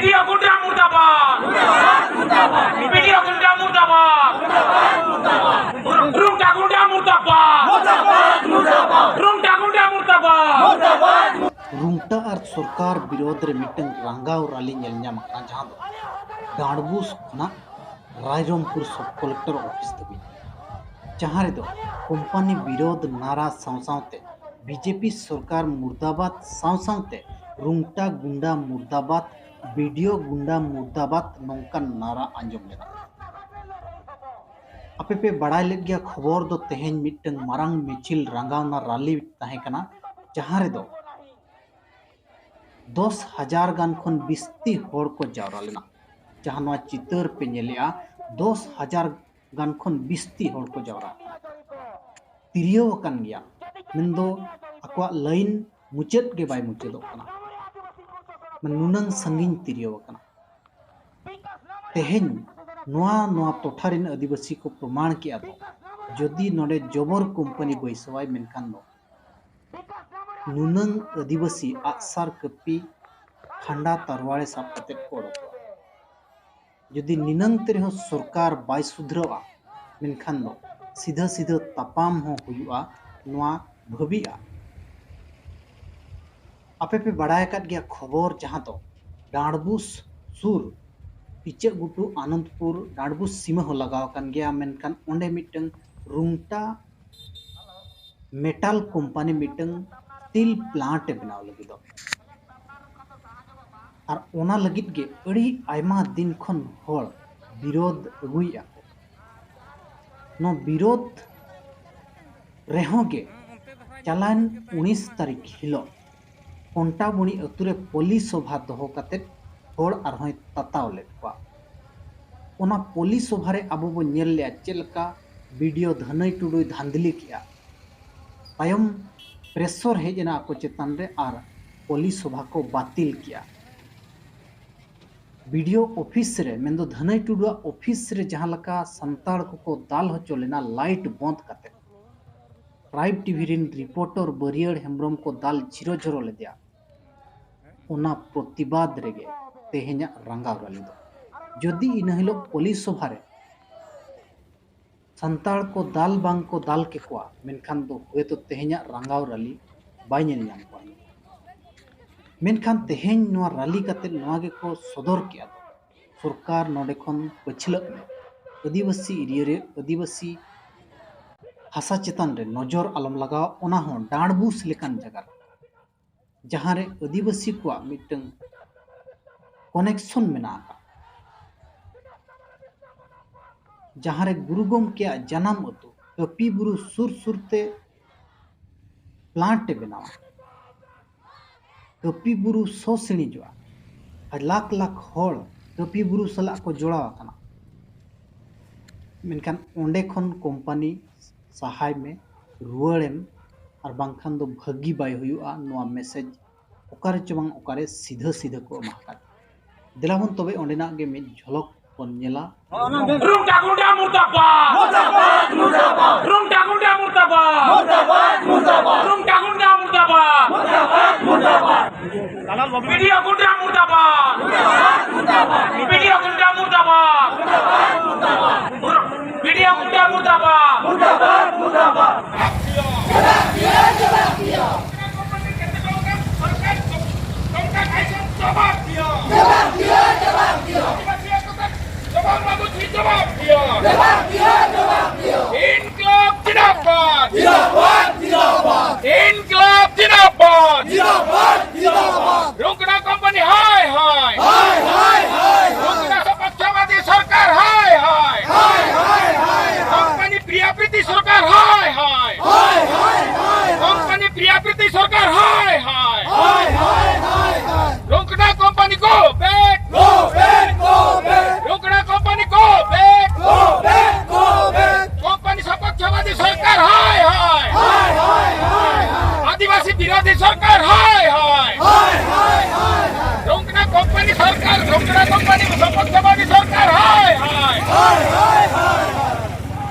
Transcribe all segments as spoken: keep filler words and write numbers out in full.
Video goonda ᱢᱩᱨᱫᱟᱵᱟᱫ। Video goonda ᱢᱩᱨᱫᱟᱵᱟᱫ। ᱨᱩᱝᱴᱟ goonda ᱢᱩᱨᱫᱟᱵᱟᱫ। ᱨᱩᱝᱴᱟ goonda ᱢᱩᱨᱫᱟᱵᱟᱫ। ᱨᱩᱝᱴᱟ ᱟᱨ ᱥᱚᱨᱠᱟᱨ ᱵᱤᱨᱳᱫᱷ ᱨᱮ ᱢᱤᱫᱴᱟᱝ ᱨᱟᱸᱜᱟᱣ ᱨᱟᱞᱤ ᱧᱮᱞ ᱧᱟᱢ ᱟᱠᱟᱱᱟ, ᱡᱟᱦᱟᱸ ᱫᱚ ᱰᱟᱸᱰᱵᱩᱥ ᱠᱷᱚᱱᱟᱜ ᱨᱟᱭᱨᱚᱝᱯᱩᱨ ᱥᱚᱵ ᱠᱚᱞᱮᱠᱴᱚᱨ ᱚᱯᱷᱤᱥ ᱫᱷᱟᱹᱵᱤᱡ, ᱡᱟᱦᱟᱸ ᱨᱮᱫᱚ ᱠᱳᱢᱯᱟᱱᱤ ᱵᱤᱨᱳᱫᱷ ᱱᱟᱨᱟ ᱥᱟᱶ ᱥᱟᱶᱛᱮ ᱵᱤᱡᱮᱯᱤ ᱥᱚᱨᱠᱟᱨ ᱢᱩᱨᱫᱟᱵᱟᱫ ᱥᱟᱶ ᱥᱟᱶᱛᱮ ᱨᱩᱝᱴᱟ ᱜᱩᱱᱰᱟ ᱢᱩᱨᱫᱟᱵᱟᱫ, ᱵᱤᱰᱤᱭᱳ ᱜᱩᱱᱰᱟ ᱢᱩᱨᱫᱟᱵᱟᱫ ᱱᱚᱝᱠᱟᱱ ᱱᱟᱨᱟ ᱟᱸᱡᱚᱢ ᱞᱮᱱᱟ᱾ ᱟᱯᱮ ᱯᱮ ᱵᱟᱲᱟᱭ ᱞᱮᱫ ᱜᱮᱭᱟ, ᱠᱷᱚᱵᱚᱨ ᱫᱚ ᱛᱮᱦᱮᱧ ᱢᱤᱫᱴᱟᱝ ᱢᱟᱨᱟᱝ ᱢᱤᱪᱷᱤᱞ ᱨᱟᱸᱜᱟᱣᱱᱟ ᱨᱟᱞᱤ ᱛᱟᱦᱮᱸ ᱠᱟᱱᱟ, ᱡᱟᱦᱟᱸ ᱨᱮᱫᱚ ᱫᱚᱥ ᱦᱟᱡᱟᱨ ᱜᱟᱱ ᱠᱷᱚᱱ ᱵᱤᱥᱛᱤ ᱦᱚᱲ ᱠᱚ ᱡᱟᱣᱨᱟ ᱞᱮᱱᱟ᱾ ᱡᱟᱦᱟᱸ ᱱᱚᱣᱟ ᱪᱤᱛᱟᱹᱨ ᱯᱮ ᱧᱮᱞᱮᱜᱼᱟ, ᱫᱚᱥ ᱦᱟᱡᱟᱨ ᱜᱟᱱ ᱠᱷᱚᱱ ᱵᱤᱥᱛᱤ ᱦᱚᱲ ᱠᱚ ᱡᱟᱣᱨᱟ ᱟᱠᱟᱱᱟ᱾ ᱛᱤᱨᱭᱟᱹᱣ ᱟᱠᱟᱱ ᱜᱮᱭᱟ, ᱢᱮᱱᱫᱚ ᱟᱠᱚᱣᱟᱜ ᱞᱟᱭᱤᱱ ᱢᱩᱪᱟᱹᱫ ᱜᱮ ᱵᱟᱭ ᱢᱩᱪᱟᱹᱫᱚᱜ ᱠᱟᱱᱟ᱾ ᱢᱟᱱᱮ ᱱᱩᱱᱟᱹᱝ ᱥᱟᱺᱜᱤᱧ ᱛᱤᱨᱭᱟᱹᱣ ᱟᱠᱟᱱᱟ᱾ ᱛᱮᱦᱮᱧ ᱱᱚᱣᱟ, ᱱᱚᱣᱟ ᱴᱚᱴᱷᱟ ᱨᱮᱱ ᱟᱹᱫᱤᱵᱟᱹᱥᱤ ᱠᱚ ᱯᱨᱚᱢᱟᱬ ᱠᱮᱜᱼᱟ ᱫᱚ, ᱡᱩᱫᱤ ᱱᱚᱰᱮ ᱡᱚᱵᱚᱨ ᱠᱳᱢᱯᱟᱱᱤ ᱵᱟᱹᱭᱥᱟᱹᱣᱟᱭ, ᱢᱮᱱᱠᱷᱟᱱ ᱫᱚ ᱱᱩᱱᱟᱹᱝ ᱟᱹᱫᱤᱵᱟᱹᱥᱤ ᱟᱜᱼᱥᱟᱨ ᱠᱟᱹᱯᱤ ᱠᱷᱟᱸᱰᱟ ᱛᱟᱨᱣᱟᱲᱮ ᱥᱟᱵ ᱠᱟᱛᱮᱫ ᱠᱚ ᱚᱰᱚᱠᱚᱜᱼᱟ᱾ ᱡᱩᱫᱤ ᱱᱤᱱᱟᱹᱝ ᱛᱮ ᱨᱮᱦᱚᱸ ᱥᱚᱨᱠᱟᱨ ᱵᱟᱭ ᱥᱩᱫᱷᱨᱟᱹᱣᱟ, ᱢᱮᱱᱠᱷᱟᱱ ᱫᱚ ᱥᱤᱫᱷᱟᱹ ᱥᱤᱫᱷᱟᱹ ᱛᱟᱯᱟᱢ ᱦᱚᱸ ᱦᱩᱭᱩᱜᱼᱟ, ᱱᱚᱣᱟ ᱵᱷᱟᱹᱵᱤᱜᱼᱟ᱾ ᱟᱯᱮ ᱯᱮ ᱵᱟᱲᱟᱭ ᱟᱠᱟᱫ ᱜᱮᱭᱟ ᱠᱷᱚᱵᱚᱨ, ᱡᱟᱦᱟᱸ ᱫᱚ ᱰᱟᱸᱰᱵᱩᱥ ᱥᱩᱨ ᱤᱪᱟᱹᱜ ᱜᱷᱩᱴᱩ ᱟᱱᱚᱱᱫᱯᱩᱨ ᱰᱟᱸᱰᱵᱩᱥ ᱥᱤᱢᱟᱹ ᱦᱚᱸ ᱞᱟᱜᱟᱣ ᱟᱠᱟᱱ ᱜᱮᱭᱟ, ᱢᱮᱱᱠᱷᱟᱱ ᱚᱸᱰᱮ ᱢᱤᱫᱴᱟᱝ ᱨᱩᱝᱴᱟ ᱢᱮᱴᱟᱞ ᱠᱳᱢᱯᱟᱱᱤ ᱢᱤᱫᱴᱟᱝ ᱥᱴᱤᱞ ᱯᱞᱟᱱᱴ ᱮ ᱵᱮᱱᱟᱣ ᱞᱟᱹᱜᱤᱫᱚᱜ᱾ ᱟᱨ ᱚᱱᱟ ᱞᱟᱹᱜᱤᱫ ᱜᱮ ᱟᱹᱰᱤ ᱟᱭᱢᱟ ᱫᱤᱱ ᱠᱷᱚᱱ ᱦᱚᱲ ᱵᱤᱨᱳᱫᱷ ᱟᱹᱜᱩᱭᱮᱫᱼᱟ ᱠᱚ᱾ ᱱᱚᱣᱟ ᱵᱤᱨᱳᱫᱷ ᱨᱮᱦᱚᱸ ᱜᱮ ᱪᱟᱞᱟᱣᱮᱱ ᱩᱱᱤᱥ ᱛᱟᱹᱨᱤᱠᱷ ᱦᱤᱞᱳᱜ ᱠᱚᱱᱴᱟᱵᱩᱲᱤ ᱟᱹᱛᱩ ᱨᱮ ᱯᱚᱞᱤ ᱥᱚᱵᱷᱟ ᱫᱚᱦᱚ ᱠᱟᱛᱮᱫ ᱦᱚᱲ ᱟᱨᱦᱚᱸᱭ ᱛᱟᱛᱟᱣ ᱞᱮᱫ ᱠᱚᱣᱟ᱾ ᱚᱱᱟ ᱯᱚᱞᱤ ᱥᱚᱵᱷᱟ ᱨᱮ ᱟᱵᱚ ᱵᱚᱱ ᱧᱮᱞ ᱞᱮᱜᱼᱟ ᱪᱮᱫ ᱞᱮᱠᱟ ᱵᱤᱰᱤᱭᱳ ᱫᱷᱟᱹᱱᱟᱹᱭ ᱴᱩᱰᱩᱭ ᱫᱷᱟᱸᱫᱽᱞᱤ ᱠᱮᱜᱼᱟ᱾ ᱛᱟᱭᱚᱢ ᱯᱨᱮᱥᱚᱨ ᱦᱮᱡ ᱮᱱᱟ ᱟᱠᱚ ᱪᱮᱛᱟᱱ ᱨᱮ ᱟᱨ ᱯᱚᱞᱤ ᱥᱚᱵᱷᱟ ᱠᱚ ᱵᱟᱹᱛᱤᱞ ᱠᱮᱜᱼᱟ᱾ ᱵᱤᱰᱤᱭᱳ ᱚᱯᱷᱤᱥ ᱨᱮ, ᱢᱮᱱᱫᱚ ᱫᱷᱟᱹᱱᱟᱹᱭ ᱴᱩᱰᱩᱣᱟᱜ ᱚᱯᱷᱤᱥ ᱨᱮ ᱡᱟᱦᱟᱸ ᱞᱮᱠᱟ ᱥᱟᱱᱛᱟᱲ ᱠᱚᱠᱚ ᱫᱟᱞ ᱦᱚᱪᱚ ᱞᱮᱱᱟ ᱞᱟᱭᱤᱴ ᱵᱚᱸᱫ ᱠᱟᱛᱮ, ᱴᱨᱟᱭᱤᱵᱽ ᱴᱤᱵᱷᱤ ᱨᱮᱱ ᱨᱤᱯᱳᱨᱴᱚᱨ ᱵᱟᱹᱨᱤᱭᱟᱹᱲ ᱦᱮᱢᱵᱨᱚᱢ ᱠᱚ ᱫᱟᱞ ᱡᱷᱤᱨᱚ ᱡᱷᱚᱨᱚ ᱞᱮᱫᱮᱭᱟ᱾ ᱚᱱᱟ ᱯᱨᱚᱛᱤᱵᱟᱫ ᱨᱮᱜᱮ ᱛᱮᱦᱮᱧᱟᱜ ᱨᱟᱸᱜᱟᱣ ᱨᱟᱹᱞᱤ ᱫᱚ᱾ ᱡᱩᱫᱤ ᱤᱱᱟᱹ ᱦᱤᱞᱳᱜ ᱯᱚᱞᱤᱥ ᱥᱚᱵᱷᱟ ᱨᱮ ᱥᱟᱱᱛᱟᱲ ᱠᱚ ᱫᱟᱞ ᱵᱟᱝ ᱠᱚ ᱫᱟᱞ ᱠᱮᱠᱚᱣᱟ, ᱢᱮᱱᱠᱷᱟᱱ ᱫᱚ ᱦᱚᱭᱛᱚ ᱛᱮᱦᱮᱧᱟᱜ ᱨᱟᱸᱜᱟᱣ ᱨᱟᱹᱞᱤ ᱵᱟᱭ ᱧᱮᱞ ᱧᱟᱢ ᱠᱚᱣᱟ᱾ ᱢᱮᱱᱠᱷᱟᱱ ᱛᱮᱦᱮᱧ ᱱᱚᱣᱟ ᱨᱟᱹᱞᱤ ᱠᱟᱛᱮ ᱱᱚᱣᱟ ᱜᱮᱠᱚ ᱥᱚᱫᱚᱨ ᱠᱮᱜᱼᱟ ᱫᱚ, ᱥᱚᱨᱠᱟᱨ ᱱᱚᱰᱮ ᱠᱷᱚᱱ ᱯᱟᱹᱪᱷᱞᱟᱹᱜ ᱢᱮ, ᱟᱹᱫᱤᱵᱟᱹᱥᱤ ᱮᱨᱤᱭᱟ ᱨᱮ ᱟᱹᱫᱤᱵᱟᱹᱥᱤ ᱦᱟᱥᱟ ᱪᱮᱛᱟᱱ ᱨᱮ ᱱᱚᱡᱚᱨ ᱟᱞᱚᱢ ᱞᱟᱜᱟᱣᱟ, ᱚᱱᱟ ᱦᱚᱸ ᱰᱟᱸᱰᱵᱩᱥ ᱞᱮᱠᱟᱱ ᱡᱟᱭᱜᱟ ᱨᱮ, ᱡᱟᱦᱟᱸ ᱨᱮ ᱟᱹᱫᱤᱵᱟᱹᱥᱤ ᱠᱚᱣᱟᱜ ᱢᱤᱫᱴᱟᱝ ᱠᱚᱱᱮᱠᱥᱚᱱ ᱢᱮᱱᱟᱜ ᱟᱠᱟᱫ, ᱡᱟᱦᱟᱸ ᱨᱮ ᱜᱩᱨᱩ ᱜᱚᱢᱠᱮᱭᱟᱜ ᱡᱟᱱᱟᱢ ᱟᱹᱛᱩ ᱠᱟᱹᱯᱤ ᱵᱩᱨᱩ ᱥᱩᱨ ᱥᱩᱨ ᱛᱮ ᱯᱞᱟᱱᱴ ᱮ ᱵᱮᱱᱟᱣᱟ᱾ ᱠᱟᱹᱯᱤ ᱵᱩᱨᱩ ᱥᱚ ᱥᱤᱬᱤᱡᱚᱜᱼᱟ᱾ ᱟᱨ ᱞᱟᱠᱷ ᱞᱟᱠᱷ ᱦᱚᱲ ᱠᱟᱹᱯᱤ ᱵᱩᱨᱩ ᱥᱟᱞᱟᱜ ᱠᱚ ᱡᱚᱲᱟᱣ ᱟᱠᱟᱱᱟ᱾ ᱢᱮᱱᱠᱷᱟᱱ ᱚᱸᱰᱮ ᱠᱷᱚᱱ ᱠᱳᱢᱯᱟᱱᱤ ᱥᱟᱦᱟᱭ ᱢᱮ, ᱨᱩᱣᱟᱹᱲᱮᱢ, ᱟᱨ ᱵᱟᱝᱠᱷᱟᱱ ᱫᱚ ᱵᱷᱟᱹᱜᱤ ᱵᱟᱭ ᱦᱩᱭᱩᱜᱼᱟ᱾ ᱱᱚᱣᱟ ᱢᱮᱥᱮᱡᱽ ᱚᱠᱟᱨᱮ ᱪᱚ ᱵᱟᱝ ᱚᱠᱟᱨᱮ ᱥᱤᱫᱷᱟᱹ ᱥᱤᱫᱷᱟᱹ ᱠᱚ ᱮᱢᱟ ᱟᱠᱟᱫ᱾ ᱫᱮᱞᱟ ᱵᱚᱱ ᱛᱚᱵᱮ ᱚᱸᱰᱮᱱᱟᱜ ᱜᱮ ᱢᱤᱫ ᱡᱷᱚᱞᱚᱠ ᱵᱚᱱ ᱧᱮᱞᱟ᱾ Runta Gunda murdabad! Murdabad, murdabad! Runta Gunda murdabad! Murdabad, murdabad! Runta Gunda murdabad! Murdabad, murdabad! Video Gunda murdabad! Murdabad, murdabad! Video Gunda murdabad! Murdabad, murdabad! Video Gunda murdabad! Murdabad, murdabad! জবাব মাগুছি, জবাব দিও। জবাব দিও, জবাব দিও। ইনকিলাব জিন্দাবাদ। জিন্দাবাদ, জিন্দাবাদ। ইনকিলাব জিন্দাবাদ। জিন্দাবাদ, জিন্দাবাদ। রুংকনা কোম্পানি হায় হায়। হায়, হায়, হায়, হায়। রুংকনা সপক্ষবাদী সরকার হায় হায়। হায়, হায়, হায়, হায়। কোম্পানি প্রিয়াপ্রীতি সরকার হায় হায়। হায়, হায়, হায়, হায়। কোম্পানি প্রিয়াপ্রীতি সরকার হায় হায়। হায়, হায়, হায়, হায়। রুংকনা company go back। Go back, go back। রুংকনা company go back। Go back, go back। Company সপক্ষবাদী সরকার হায় হায়। হায়, হায়, হায়, হায়। আদিবাসী বিরোধী সরকার হায় হায়। হায়, হায়, হায়, হায়। রুংকনা কোম্পানি সরকার, রুংকনা কোম্পানি সপক্ষবাদী সরকার হায় হায়। হায়, হায়, হায়, হায়।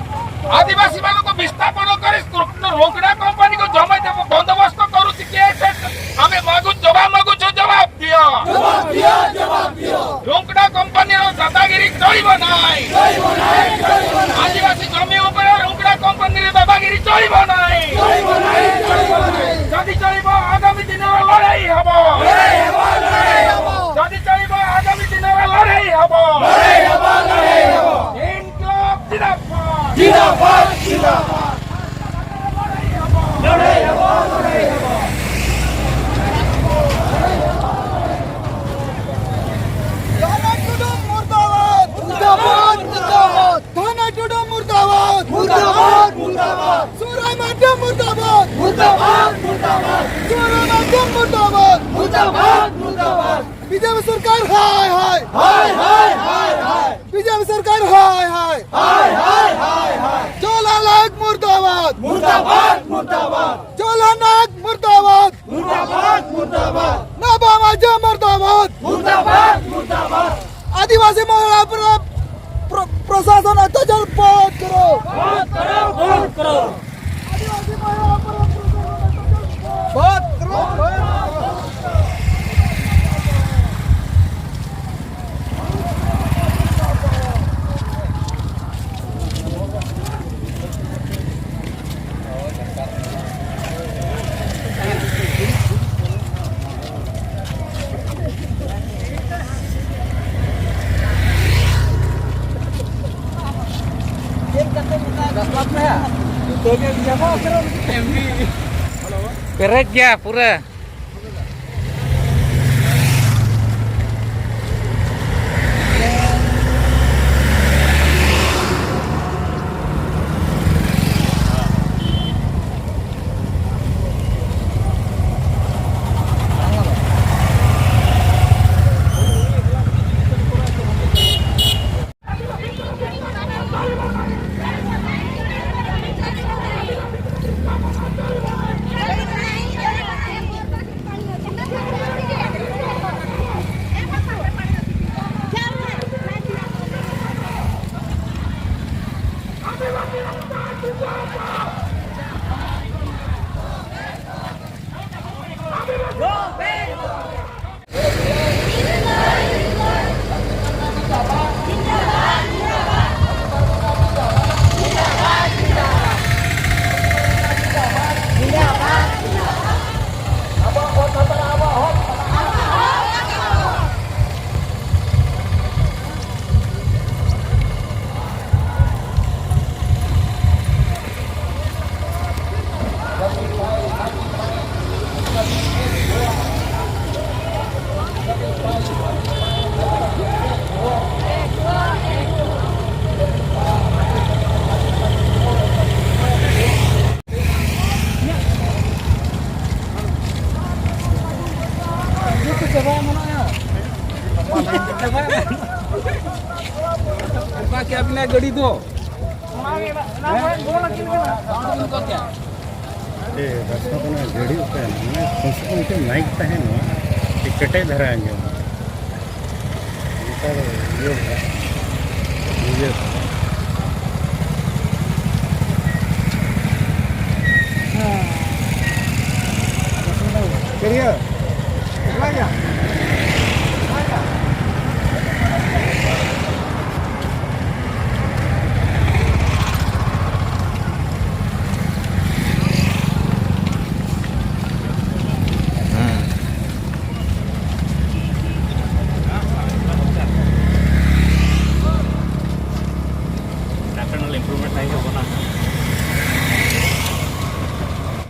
ଆଦିବାସୀମାନଙ୍କୁ ବିସ୍ଥାପନ କରି ରୁଙ୍ଗଡ଼ା କମ୍ପାନୀକୁ ଜମି ଦେବ ବନ୍ଦୋବସ୍ତ କରୁଛି କିଏ? ସେ ଆମେ ମାଗୁ, ଜବାବ ମାଗୁଛୁ, ଜବାବ ଦିଅ। ଜବାବ ଦିଅ, ଜବାବ ଦିଅ। চলিব নাই। আদিবাসী জমি উপরে উগ্ৰ কোম্পানীৰ দাদাগিৰি চলিব নাই। যদি চলিব, আগামী দিনৰ লৰাই হ'ব। যদি চলিব, আগামী দিনৰ লৰাই হ'ব। ইনকলাব জিন্দাবাদ। জিন্দাবাদ, জিন্দাবাদ। লড়াই হ'ব, লড়াই হ'ব। ধন টুডু মুর্দাবাদ। মুর্দাবাদ, মুর্দাবাদ। ধন টুডু মুর্দাবাদ। মুর্দাবাদ, মুর্দাবাদ। সুরাই মার্ডিয়া মুর্দাবাদ। মুর্দাবাদ, মুর্দাবাদ। সুরাই মার্ডিয়া মুর্দাবাদ। মুর্দাবাদ, মুর্দাবাদ। বিজেপি সরকার হায় হায়। হায়, হায়, হায়, হায়। বিজেপি সরকার হায় হায়। হায়, হায়, হায়, হায়। জোলা নাগ মুর্দাবাদ। মুর্দাবাদ, মুর্দাবাদ। জোলা নাগ মুর্দাবাদ। মুর্দাবাদ, মুর্দাবাদ। নবাব আজম মুর্দাবাদ। মুর্দাবাদ, মুর্দাবাদ। আদিবাসী মহিলা প্র-, প্র-, প্রশাসন অত্যাচার বন্ধ করো। বন্ধ করো, বন্ধ করো। আদিবাসী মহিলা প্র-, প্রশাসন অত্যাচার বন্ধ করো। বন্ধ করো, বন্ধ করো। ᱯᱮᱨᱮᱡ ᱜᱮᱭᱟ ᱯᱩᱨᱟᱹ᱾ ᱚᱠᱟ ᱠᱮᱫ ᱵᱤᱱᱟ ᱜᱟᱹᱰᱤ ᱫᱚ? ᱮ, ᱵᱟᱥ ᱠᱚ ᱠᱟᱱᱟ, ᱜᱟᱹᱰᱤ ᱚᱠᱟ ᱮᱱᱟ? ᱢᱟᱱᱮ ᱠᱚᱢ ᱥᱮ ᱠᱚᱢ ᱢᱤᱫᱴᱮᱱ ᱢᱟᱭᱤᱠ ᱛᱟᱦᱮᱱ ᱢᱟ, ᱠᱟᱹᱴᱤᱡ ᱠᱮᱴᱮᱡ ᱫᱷᱟᱨᱟ ᱟᱸᱡᱚᱢ᱾ ᱱᱮᱛᱟᱨ ᱤᱭᱟᱹ ᱵᱩᱡᱷᱟᱹᱣ᱾ ᱦᱮᱸ᱾ ᱠᱟᱹᱨᱤᱭᱟᱹ, ᱮᱠᱞᱟ ᱜᱮᱭᱟ? ᱮᱠᱞᱟ ᱜᱮᱭᱟ? ᱦᱮᱸ᱾ Internal improvement ᱛᱟᱦᱮᱸ ᱠᱟᱱᱟ᱾